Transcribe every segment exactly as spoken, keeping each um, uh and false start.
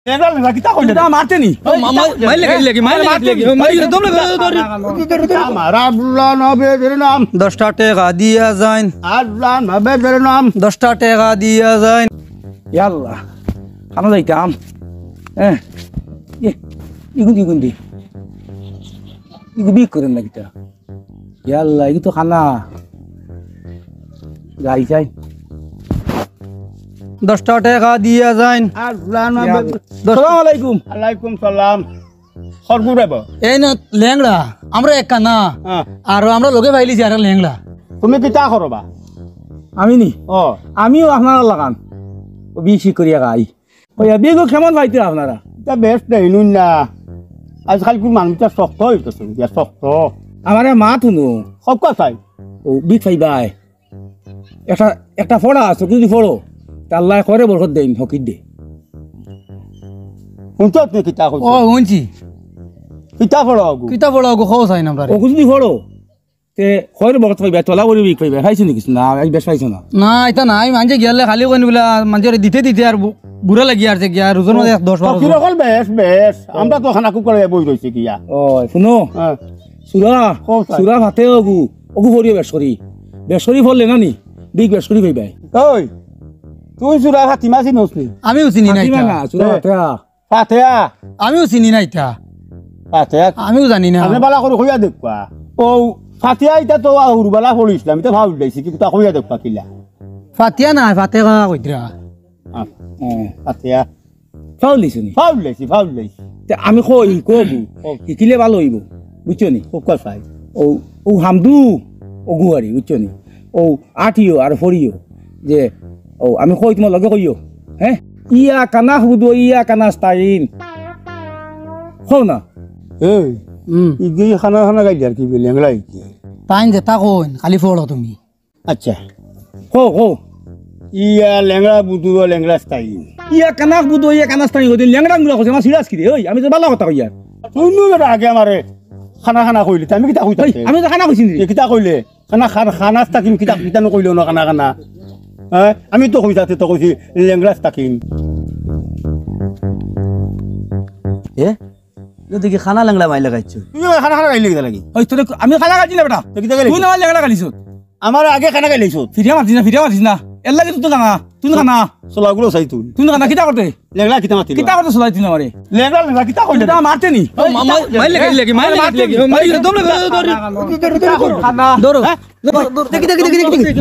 লেংড়া, লেংড়া, কিতা কইলে? মারতে নি। ও, মা-, মা-, মাইর লাগি, লাগি, মাইর লাগি, লাগি। মাইর লাগি, দম লাগি, দম লাগি। আমার আল্লাহ নবীজির নাম। দশটা টেকা দিয়া যাইন। আল্লাহ নবীজির নাম। দশটা টেকা দিয়া যাইন। ইয়া আল্লাহ, কানো যাইতাম? এ, ইগুন দি, ইগুন দি। ইগু বিক করের না কিতা? ইয়া আল্লাহ, ইগু তো কানা। যাই, যাই। দশটা টেকা দিয়া যাইন। আর ফুলান ইয়া আল্লাহ। দশ- সালাম আলাইকুম। আলাইকুম সালাম। খরগুরে বা? এই না লেংড়া, আমরা এক কানা। হ্যাঁ। আর আমরা লগে পাইলিছি আর লেংড়া। তুমি কিতা করো বা? আমি নি? ও। আমিও আপনারার লাখান। ও বেশি করিয়া খাই। ওই, বিগু কেমন পাইতে আপনারা? ইতা বেশ দেইন না। আজকাল কোন মানুষ ইতা শক্ত অইতেছে, ইতা শক্ত। আমারে মাত হুনো। হক চাই। ও, বিক পাইবায়। একটা, একটা ফড়া আছে, যদি ফড়ো, তে আল্লায় খয়রে বরকত দেইন, হকির দে। হুনছত নি কিতা কইছে? ও, হুনছি। কিতা ফড়া ওগু? কিতা ফড়া ওগু, কও চাই না আমরা রে। ওগু যদি ফড়ো, তে খয়রে বরকত পাইবায়, তোলা করি বিক পাইবায়, পাইছো নি কিছু? না, আজ বেশ পাইছো না। না, ইতা নাই, মানষে গিয়ালে খালি কইন বুলে, মানষরে দিতে দিতে আর বু-, বুড়া লাগি আর যে গিয়া, রোজর মাঝে এক দশ বারো ফকির অকল বেশ, বেশ। আমরা তো খানা কুকুর বই রইছি গিয়া। ও, হুনো, হ্যাঁ। সুরা, কও চাই। সুরা ফাতে ওগু, ওগু ফড়িও বেশ করি। বেশ করি ফড়লে না নি, বিক বেশ করি পাইবায়। ওই, তুই সুরা ফাতিমা চিনস নি? আমিও চিনি না ফাতিমা ইতা। না, সুরা হ্যাঁ। ফাতে। ফাতেহা। আমিও চিনি না ইতা। ফাতেহা। আমিও জানি না। আপনে বালা করি কইয়া দেখবা। ও ফাতেহা ইতা তো আহুরবালা পড়ছিলাম, ইতা ফাউল দিছি, কিতা কইয়া দেখবা কিলা? ফাতেহা না, ফাতেহা কইতরা। আহ, হ্যাঁ। ফাতেহা। ফাউল দিছো নি? ফাউল দিছি, ফাউল দিছি। তে আমি কই, কবু। কও। শিকিলে ভালো অইবো, বুঝছো নি? কও চাই। ও, ও হামদু, ওগু হারি, বুঝছো নি? ও আটিও আর ফড়িও, যে, ও, আমি কই তুমার লগে কইও, হ্যাঁ? ইয়াকা না'বুদু ওয়া ইয়াকা নাস্তাইন। কও না। এই, হুম। ইগু খানা খানা গাইলে আর কি, লেংড়া ইগু। তাইন যেতা কইন, খালি ফড়ো তুমি। আচ্ছা। কও, কও। ইয়া লেংড়া বুদু, লেংড়া স্তাইন। ইয়াকা না'বুদু ওয়া ইয়াকা নাস্তাইন, ওদিন লেংড়া গুলা কইছে, আমার সিরাজ কি রে? ওই, আমি তো বালা কথা কইয়ার। তুই নু বেটা আগে আমারে খানা খানা কইলি, তে আমি কিতা কইতাম ওই, তে? আমি তো খানা কইছি নি। এ কিতা কইলে? খানা খান, খানা স্তাকিম কিতা, কিতা নু কইলো না খানা খানা? হ্যাঁ? আমি তো কইতাতে তো কইছি লেংড়া স্তাকিম। এ? ইও দেখি খানা লেংড়া মাইর লাগাইছো। তুই আমার খানা খানা গাইলে কিতা লাগি? ওই তোরে আমি খানা গাইছি না বেটা। তুই কিতা গাইলে? তুই না আমার লেংড়া গাইলিছ। আমার আগে খানা গাইলিছ। ফিরিয়া মাতিস না, ফিরিয়া মাতিস না। এর লাগি তুই খানা, তুই খানা। চলাগুলো চাই তুই। তুই খানা কিতা করতে? লেংড়া কিতা মাতিস? কিতা করতে চলাই তুই আমারে? লেংড়া লেংড়া কিতা কইলে? তুই মারতে নি। ও মা-, মাই-, মাইর লাগি, লাগি, মাইর লাগি, লাগি। মাইর লাগি, দম লাগি, ধরো। খানা। ধরো। হ্যাঁ? দেখি, দেখি, দেখি, দেখি, দেখি।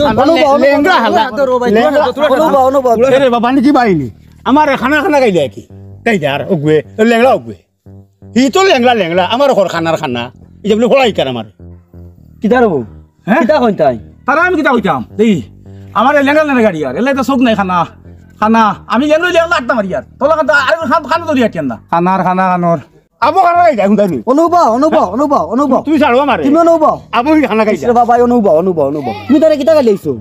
লেংড়া হালা। ধরো ভাই, লেংড়া। ধরো, ধরো, ধরো। অনুভব, অনুভব। এরে বাবা, নাকি বাইনি? আমার খানা খানা গাইলে কি? গাইলে আর ওগুয়ে, লেংড়া ওগুয়ে। হি তো লেংড়া, লেংড়া, আমার ঘর খানার খানা। এই যে আপনি ফড়াই কার আমার। কিতা রে বউ? হ্যাঁ? কিতা কইন তাই? তারা আমি কিতা কইতাম? দেই, আমার এই লেংড়া লেংড়া গাড়ি আর, এলাই তো চোখ নাই খানা, খানা। আমি লেংড়া লেংড়া আটটা মারি আর। তোলা খান তো আর খান, খান ধরি আটিয়ান না। খানার খানা খানোর। আবো খানা গাই যায়, হুন্ডা নি। অনুবা, অনুবা, অনুবা, অনুবা। তুমি ছাড়ো আমারে। তুমি অনুবা। আবো হি খানা গাই ইস রে যায়। বাবা, অনুবা, অনুবা, অনুবা। তুমি তারে কিতা গাইলে আইছো?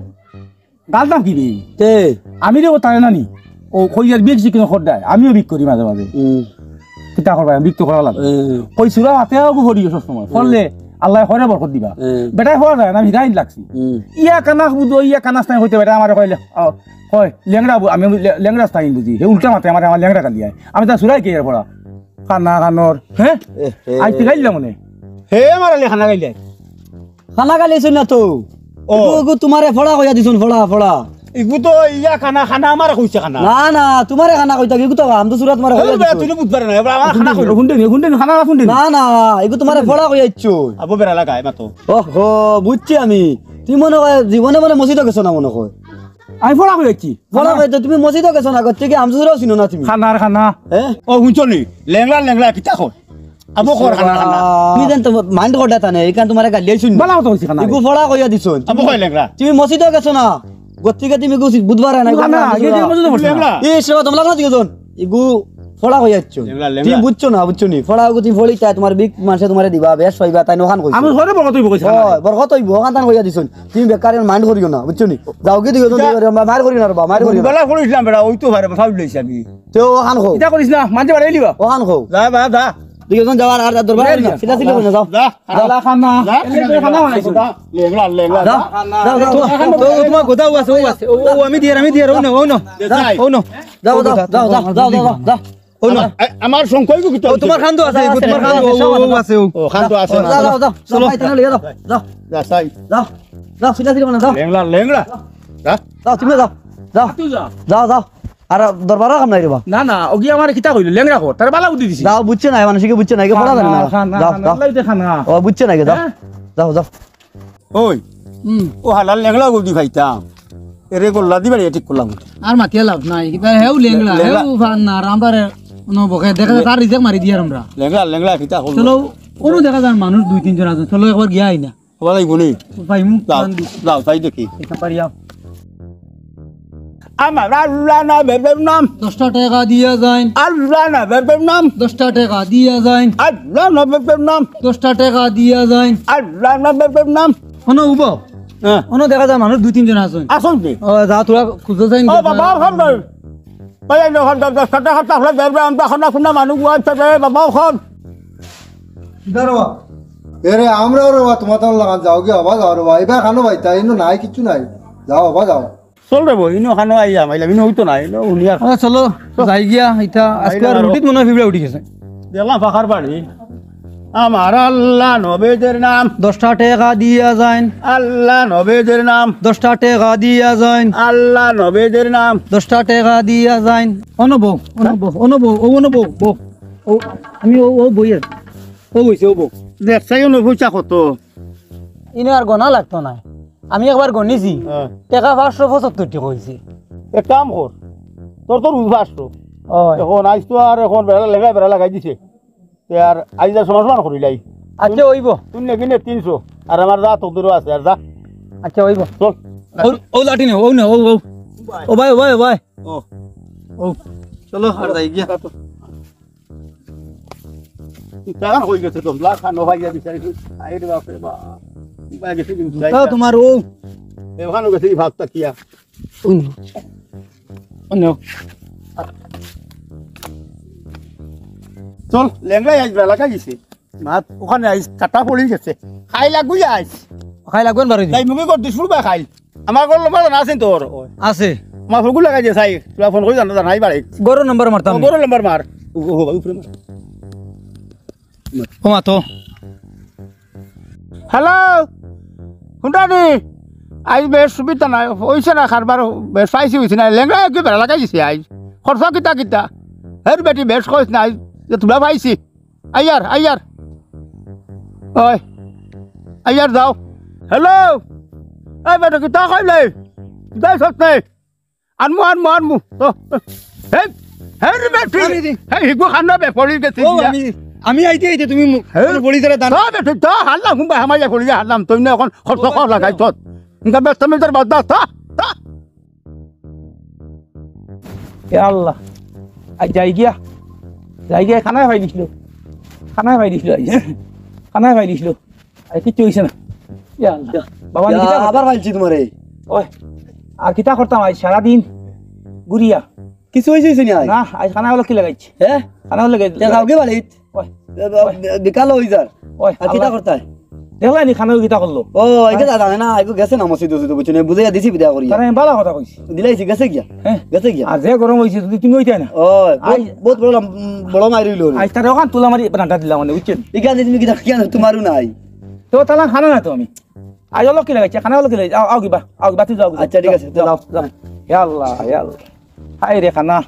গালতাম কি রে? তে? আমি রে ও তারে নানি। ও কইয়ার বিক শিখে খোদ্দায়। আমিও বিক করি মাঝে মাঝে। হুম। কিতা করবা? বিক তো করা লাগে। হুম। কই সুরা হাতে আগু করি সব সময়। হুম। করলে আল্লাহ করে বরকত দিবা। হুম। বেটায় হওয়া যায় না, আমি গাইন লাগছি। হুম। ইয়াকা না'বুদু ওয়া ইয়াকা নাস্তাইন কইতে বেটা আমারে কইলে, ও, কয়, লেংড়া বু-, আমি লে-, লেংড়া স্তাইন বুঝি। হে উল্টা মাতে আমারে, আমার লেংড়া গালি আয়। আমি তা সুরাই কে এর পড়া? খানা খানোর, হ্যাঁ? এ, এ। আইতে গাইলাম মনে। হে আমার আলী খানা গাইলে। খানা গাইলে শুন না তো। ও। ইগু, ইগু তোমারে ফড়া কইয়া দিছুন, ফড়া, ফড়া। ইগু তো ইয়া খানা, খানা আমার কইছে খানা। না, না, তোমারে খানা কইতা, ইগু তো হামদু সুরা তোমারে এই কইয়া বেটা, দিছুন। তুই বুঝবার না, এবার আমার খানা কইলো। হুন্ডে নি, হুন্ডে নি, খানা হুন্ডে নি। না, না, ইগু তোমারে ফড়া কইয়া দিছুন। আবো বেড়া লাগায় মাতো। ওহ, বুঝছি আমি। তুই মনে কয় জীবনে মনে মসজিদও গেছো না মনে কয়। আমি ফড়া কইয়া দিছি। ফড়া কইয়া তো তুমি মসজিদও গেছো না, গতিকে হামদু সুরাও চিনো না তুমি। খানার খানা। হ্যাঁ? ও, হুনছো নি? লেংলা, লেংলা, কিতা কয়? আবো কর খানা, খানা। তুমি যেন তো mind করতা তা না, এখান তোমারে গালি আইছুন। বালা কথা কইছি খানা। ইগু ফড়া কইয়া দিছুন। আবো কয় লেংলা। তুমি মসজিদও গেছো না। গতিকে তুমি ইগু বুধবার না, খানা, ইগু এই যে মসজিদও পড়ছে না। খানা। এই সেবা তোমরা না দিও জন। ইগু ফড়া কইয়া দিছুন। লেংলা, লেংলা। তুমি বুঝছো না, বুঝছো নি? ফড়া ইগু তুমি ফড়ি তাই তোমার বিক মানষে তোমারে দিবা, বেশ পাইবা, তাই নখান কইছো। আমি ঘরে বরকত হইব কইছি খানা। ও, বরকত হইব, ওখান তান কইয়া দিছুন। তুমি বেকার mind করিও না, বুঝছো নি? যাও কি দিও জন, মার করিও না রে বা, মার করিও না। বালা ফড়িছিলাম বেটা, ওই তো পারে, ফাউল লইছি আমি। তে ওখান কও। ইতা করিস না, মানষে বাড়াই লিবা। ওখান কও। যা, যা, যা। দুইজন যাও, আর, আর দরবার না। সিধা সিধা করে না, যাও। যা, যা। খানা। যা। এই যে খানা বানাইছো। যা, লেংলা, লেংলা, যা। যা। যাও, যাও, যাও। তো, তো, তোমার গোদাও আছে, ও আছে। ও, ও, আমি দিয়ার, আমি দিয়ার, ও না, ও না। যাই। ও না। যাও, যাও, যাও, যাও। ও না। আমার, এ, আমার সংকয় কিতা ও, তোমার খান্দো আছে, ও, তোমার খান্দো, ও, ও, ও, আছে, ও। ও, খান্দো আছে না। যাও, যাও, যাও, যাও, যাও, যাও, যাও, যাও, যাও, যাও, সিধা সিধা বানাও, যাও। লেংড়া, লেংড়া। যা। যাও, তুমি যাও, যাও। তুই যা। যাও, যাও। আর দরবারর কাম নাই রে বা। না, না, ওগি আমার কিতা কইলো, লেংড়া কর, তার বালা বুদ্ধি দিছি। যাও, বুঝছে না, মানুষকে বুঝছে না, একে পড়া জানে না। না, না, যাও, না, যাও। লেংড়া হইতে খানা। ও, বুঝছে না, একে যাও। হ্যাঁ? যাও, যাও। ওই, হুম। ও হালাল লেংড়া গুদি পাইতাম। এরে গোল্লা দি বাড়ি ঠিক করলাম। আর মাতিয়া লাভ নাই। কিতা হেউ লেংড়া, লেংড়া। হেউ ফান না, আর আমরারে কোনো বকে দেখা যায়, তার রিজেক্ট মারি দিয়ার আমরা। লেংড়া, লেংড়া কিতা করলো? চলো, ওরও দেখা যায় মানুষ দুই তিনজন আছে। চলো, একবার গিয়া আই না। ওলাই গুনি। পাইমু, যাও, কান দি। যাও, তাই দেখি। এটা পারি যাও। আমার আল্লাহ না বেবের নাম। দশটা টেকা দিয়া যাইন। আল্লাহ না বেবের নাম। দশটা টেকা দিয়া যাইন। আল্লাহ না বেবের নাম। দশটা টেকা দিয়া যাইন। আল্লাহ না বেবের নাম। অনো উবো। হ্যাঁ। অনো দেখা যায় মানুষ দুই তিনজন আছইন। আছইন কি? ও, যা তোরা খুঁজতে চাইন। ও বাবা, ওখান ধর। ভাই, এই ওখান ধর, দশটা টেকা থাকলে বেরবে, আমরা এখন না শুনলে মানুষ গুয়াচ্ছে রে বাবা, ওখান। কিতা রে বা? এরে, আমরাও রে বা, তোমার তার লাগান যাও গিয়া, বাবা যাও রে বা। এবার খানো ভাই, তাই ইনো নাই, কিচ্ছু নাই। যাও, বাবা যাও। চল রে বই, ইনো খানো আইয়া, মাইলাম, ইনো হইতো না, ইনো উনি আর আচ্ছা, চলো, যাই গিয়া, ইটা আজকে আর আইলাম আরো। রুটিত মনে হয় ফিবড়া উঠি গেছে। দেখলাম ফাঁকার বাড়ি। আমার আল্লাহ নবীদের নাম। দশটা টেকা দিয়া যাইন। আল্লাহ নবীদের নাম। দশটা টেকা দিয়া যাইন। আল্লাহ নবীদের নাম। দশটা টেকা দিয়া যাইন। অনবো, অনবো, অনবো, ও অনবো, বো। ও, আমি ও, ও বইয়ের। ও বইছে, ও বো। দেখছাই অনো পয়সা কত? ইনো আর গনা লাগতো না। আমি একবার গনিছি। হ্যাঁ। টেকা পাঁচশো পঁচাত্তর টেকা অইছে। এক কাম কর, তোর তো রুজ পাঁচশো। ওই। এখন আইজ তো আর এখন বেড়া লেগা বেড়া লাগাই দিছে। তে আর আইজ আর সমান সমান করিলাই। আচ্ছা, অইবো। তুই নেকি নে তিনশো, আর আমার যা তোদেরও আছে, আর যা। আচ্ছা, অইবো। চল। ও, ও লাঠি নে, ও নে, ও, ও। ও ভাই, ও ভাই, ও ভাই। ও। ও। চলো, আর যাই গিয়া। টাকা হয়ে গেছে তো, লাখ খানো ভাই গিয়া বিচারি। আরে বাপ রে বাপ। ভাই গেছে কিন্তু তাও তোমার ও। এখানে গেছে এই ভাতটা কিয়া? অন্য। অন্য। চল, লেংড়াই আইজ বেলা লাগাই গেছে। মাত ওখানে আইজ কাটা পড়ি গেছে। খাই লাগুই আইজ। খাই লাগুন বারো দিন। তাই মুখে কর দিস ফুলবা খাই। আমার গরুর নম্বর জানা আছে তোর? আছে। আমার ফুলগুলো লাগাই দে চাই। তোরা ফোন করি জানা জানাই বাড়ি। গরুর নম্বর মারতাম। ও, গরুর নম্বর মার। ও, ও, ও, উপরে মার। ও মা তো। হ্যালো, হুন্ডানি, আইজ বেশ সুবিধা নাই, অইছে না কারবার, বেশ পাইছি অইছে না, লেংড়া একটু বেড়া লাগাই দিছে আইজ। খরচা কিতা কিতা? হের বেটি বেশ কইস না আইজ, যে তোরা পাইছি। আইয়ার, আইয়ার। ওই, আইয়ার যাও। হ্যালো, এই বেটা কিতা কইলে? কিতা সত্যি? আনমু, আনমু, আনমু। ও, হেই, হেই রে বেটি। আরে রে। হেই, হিগু খান না বে, পড়ি গেছে ও, গিয়া। আমি, আমি আইতে আইতে তুমি মু-, হেই। মানে পড়ি ধরে দাঁড়া। তা বেটি, তা হারলাম, হুম, ভাই, হামাইয়া পড়ি গেছে, হারলাম। তুই না এখন খরচ কর লাগাই, চল। ইনকা ব্যস্ত মিটার বাদ দা, তা, তা। এ আল্লাহ। আই যাই গিয়া। যাই গিয়া, খানায় পাই দিছিল। খানায় পাই দিছিল আই। খানায় পাই দিছিল। আই কিচ্ছু অইছে না। ইয়া আল্লাহ। বাবা, আমি ইয়া, কিতা করতাম? আবার পাইছি তোমারে। ওই, আর কিতা করতাম আই সারাদিন ঘুরিয়া? কিছু অইছে, অইছে নি আই? না, আই খানা হলো কি লাগাইছে? হ্যাঁ? খানা হলো কি তে যাও কি বাড়িত? ওই, এ, ব-, ওই। বে-, বিকাল অই যার। ওই, আর কিতা আল্লাহ। করতায়? দেখলাই নি খানা কিতা করলো? ও, একে হ্যাঁ? দাদা না, একে গেছে না মসজিদ উসজিদ, বুঝছো নি? বুঝাইয়া দিছি বিদায় করিয়া। তারা আমি বালা কথা কইছি। দিলাইছি, গেছে গিয়া? হ্যাঁ। গেছে গিয়া? আর যে গরম অইছে, যদি তুমি অইতায় না। ও, বহুত, আই- বহুত বড় লম-, বড় মাইর অইলো রে। আই তারে ওখান তুলা মারি বানাটা দিলাম মানে, বুঝছেন? ইখান তুমি কিতা, কিতা, তোমারও নাই। তো তাহলে খানা না তো আমি। আই হলো কি লাগাইছে? খানা হলো কি লাগাইছে? আও, আও কিবা, আও কিবা, তুই যাও, আচ্ছা, ঠিক যাও, আছে, যাও, যাও। যাও। ইয়া আল্লাহ, ইয়া আল্লাহ। হায় রে খানা।